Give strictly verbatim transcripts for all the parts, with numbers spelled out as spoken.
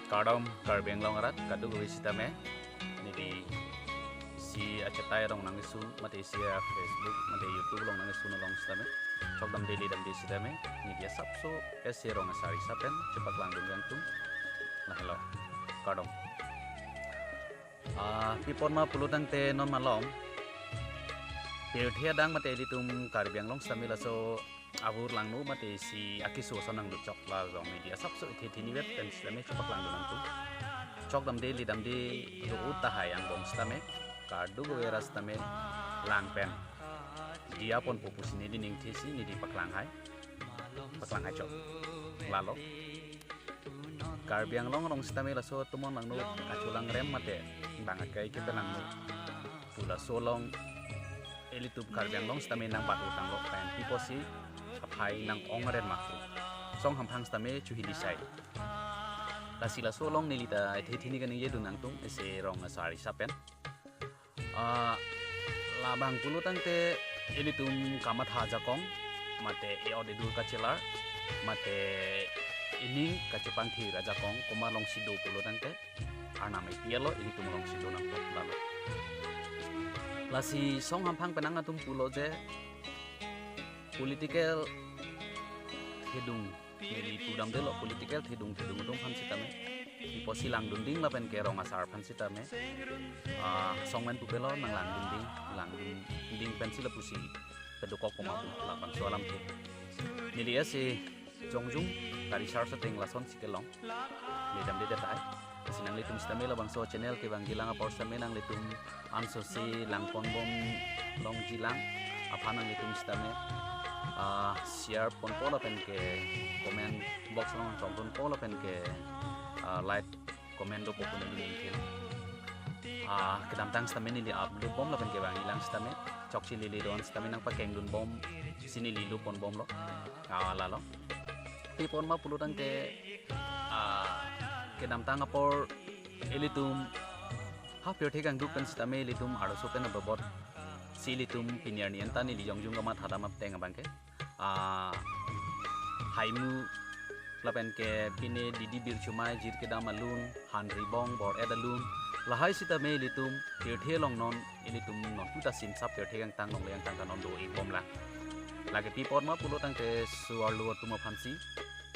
Kardom Karbi Anglong arat kadokave sitame, neli isi achetai along nangsun mate isi a-Facebook mate YouTube along nangsun along sitame, chokdamde ledamde sitame, neli asapso isi rong asar isi pen chepaklangdun kangtung. Lahelo, kardom. Ah, pi apot ma pulo tangte non malom pirthe adang mate ilitum Karbi Anglong sitame laso abur langno mate isi akeso ason nangluchok la jong media asapso ithe thinivet pen sitame chepaklangdun nangtung. Chokdamde ledamde do-o tahai angbong sitame, kadokave ra sitame lang pen diya ponpo pusi neli ningthesi neli paklang hai, paklang hai chok. Lalo Karbi Anglong along sitame laso atum along langno kacholangrem mate bang akai kepelangno pu laso along ilitum Karbi Anglong sitame nangbat-o tanglo pen pi apotsi aphai nang-ong aren ma pu. Song hamphang sitame chuhili sai. Lasi laso along neli ta ithe thini kaningjedun nangtung isi rong asar isi pen. Ah, labang pulo tangte ilitum kamatha ajakong mate e-ot edur kachelar mate ening kachepangthir ajakong komat alongsi do pulo tangte, Arnam epi alo ilitum alongsi do nangkok lalo. Lasi song hamphang penang atum pulo je political thedung, neli pudamdelo political thedung thedung atum aphan sitame, pi apotsi langdunding lapen ke rong asar aphan sitame, ah, song men pupelo nanglangdunding, langdunding pensi lapusi pedokok poma pu labangso alamthe. Neli isi jongjung ka-research ateng lasonsi kelong, ledamde tahai. Lasi nanglitum sitame labangso channel kevangjilang apor sitame nanglitum ansosi langponbom longjilang aphan nanglitum sitame, ah, share ponpo lapen ke comment box along chongponpo lapen ke, ah, like comment dopo pu neli ningthim. Ah, kedamtang sitame neli upload bom lapen kevangjilang sitame chokche lele don sitame nangpakengdunbom si neli loponbomlo. Ah, lalo. Pi apot ma pulo tangte, ah, kedamtang apor ilitum ha pirthe kangduk pen sitame ilitum arloso pen ababot si ilitum pini arni anta neli jongjung kamatha dam ateng abang ke, ah, haimu lapen ke pine Didi Birchumai, Jirkedam alun, Hanribong, Bor-et alun, lahai sitame ilitum pirthe along non ilitum non puta simsap pirthe kangtang longle kangtang ta non do-ik bomlang. Lake pi apot ma pulo tangte so-arlo atum aphansi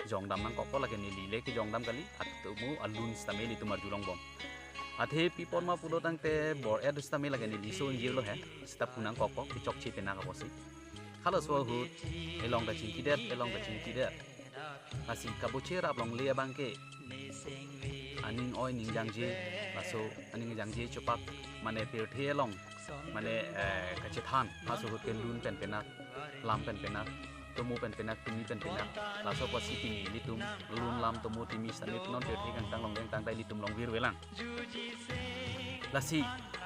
jongdam nangkokpo, lake neli le kejongdam kali, atomo alun sitame ilitum arjulongbom. Athe pi apot ma pulo tangte Bor-et sitame lake neli so ingjirlo he, seta pu nangkokpo kechokche penak apotsi. Halaso ahut elong kachingkidet, elong kachingkidet. Lasi kaboche rap longle abang ke aning oi ning jangje, laso aning jangje chepak mane pirthe along mane, eh, kachethan, laso ahut ke lun pen penak, lam pen penak, tomo pen penak, timi pen penak, laso apotsi pini ilitum lun lam tomo timi sitame non pirthe kangtang longle kangtang ta ilitum longvirvelang. Lasi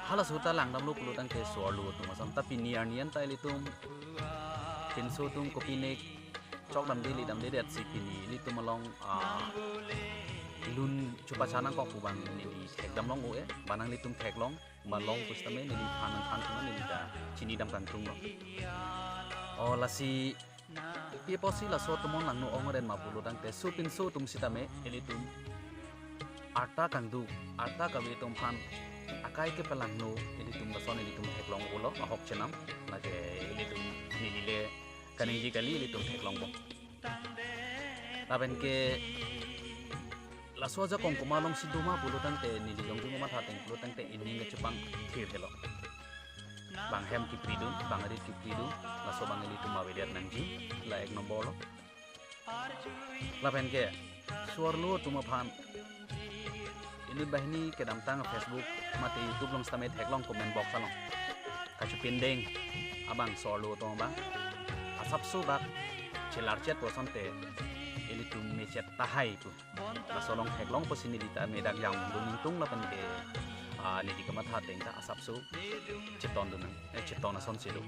halaso ta langdamlo pulo tangte so-arlo atum ason ta pini arni anta ilitum pinso atum kopine chokdamde ledamde detsi pini ilitum along, ah, lun chupachan nangkok pu abang neli thekdam long o-e, ba nanglitum theklong ba long pu sitame neli than nangthan pu neli ta chinidam kangtunglo. O lasi pi apotsi laso atum along langno ong aren ma pulo tangte so pinso atum sitame ilitum arta kangduk, arta kave atum aphan akai kepelangno ilitum lason ilitum theklong ulo ahok chenam, lake ilitum neli le kaningje kali ilitum theklongbom. Lapen ke laso ajakong komat alongsi do ma pulo tangte neli jongjung kamatha ateng pulo tangte ening kachepangthir helo. Bang hem kipridun, bang arit kipridun, laso abang ilitum avedet nangji, la ek nombor lo. Lapen ke so-arlo atum aphan inut banghini kedamtang Facebook mate YouTube along sitame theklong comment box along kachepindeng abang so-arlo atum abang asapso bak chelarchet pu asonte ilitum mechet tahai pu. Laso along theklong pusi neli ta medak jangdun ningtung lapen ke, ah, neli kamatha ateng ta asapso chetondun nang, eh, cheton asonsi do.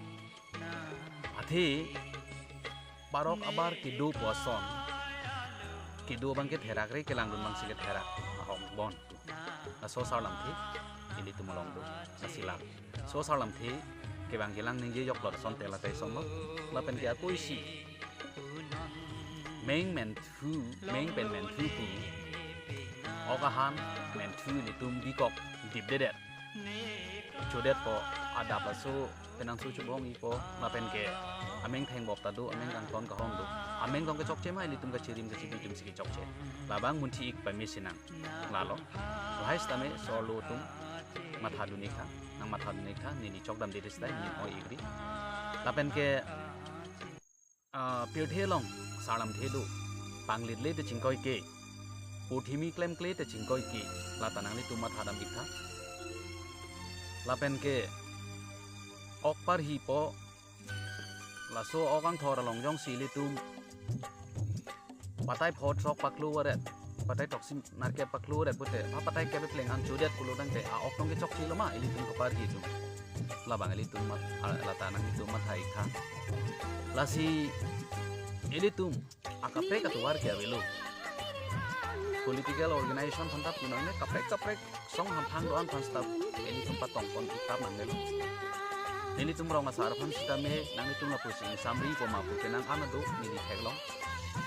Athe parok abar kedo pu ason, kedo abang ke therak re, kelangdun abangsi ketherak ahok bon. Laso asar lamthe ilitum along do, lasi la so asar lamthe kevangjilang ningje joklot asonte la tai somlo. Lapen ke ako isi meng menthu, meng pen menthu pu Ok ahan, menthu ilitum bikok dipdedet. Chodetpo, adap laso penang su chubong ipo, lapen ke ameng thengbok ta do, ameng kangton kahon do. Ameng tong kechokche ma ilitum kachirim kachibi atum si kechokche. Labang munthi ik pame sinang. Lalo, lahai sitame so-arlo atum mathadun ik tha, nang mathadun ik tha, neli chokdamde sita, neli oi ik ri. Lapen ke, ah, pirthe along, sarlamthe do, panglit le te chingkoi ke, purthimi klemkle te chingkoi ke, lata nanglitum mathadam ik tha. Lapen ke, ok parhipo, laso ok angthor along jongsi ilitum patai pho throk paklo varet, patai throksi nerkep paklo varet pute, ha patai kep pleng an chodet pulo tangte, a-ok tong kechokche lo ma ilitum kaparhi atum. Labang ilitum mat, a, lata nanglitum matha ik tha. Lasi ilitum akaprek atovar ke avelo. Political organization aphan ta pinoi ne kaprek kaprek song hamphang do-an aphan sita ilitum patongpon ik tap nangnelo. Nelitum rong asar aphan sitame nanglitum lapusi samri poma pu kenang an do neli theklong.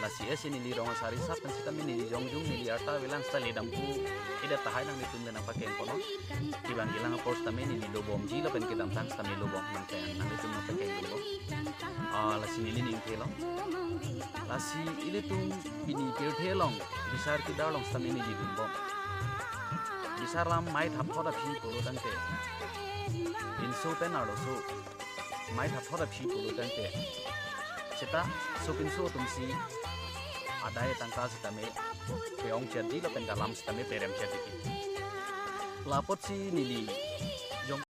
Lasi esi neli rong asar isap aphan sitame neli jongjung neli arta avelang sita ledam pu idet tahai nanglitum le nangpakengponnon. Kevang kelang apor sitame neli lobomji lapen kedamtang sitame lobom nangpeng nanglitum nangpakengponbom. Ah, lasi neli ning thelong. Lasi ilitum pini pirthe along bisar kidar along sitame neli dunbom. Bisar alam mei thapthot aphi pulo tangte, pinso pen arloso mei thapthot aphi pulo tangte, seta sopinso atumsi adai atangka sitame pe-ongchotji lapen ke alam sitame peremchot tiki. La apotsi neli jong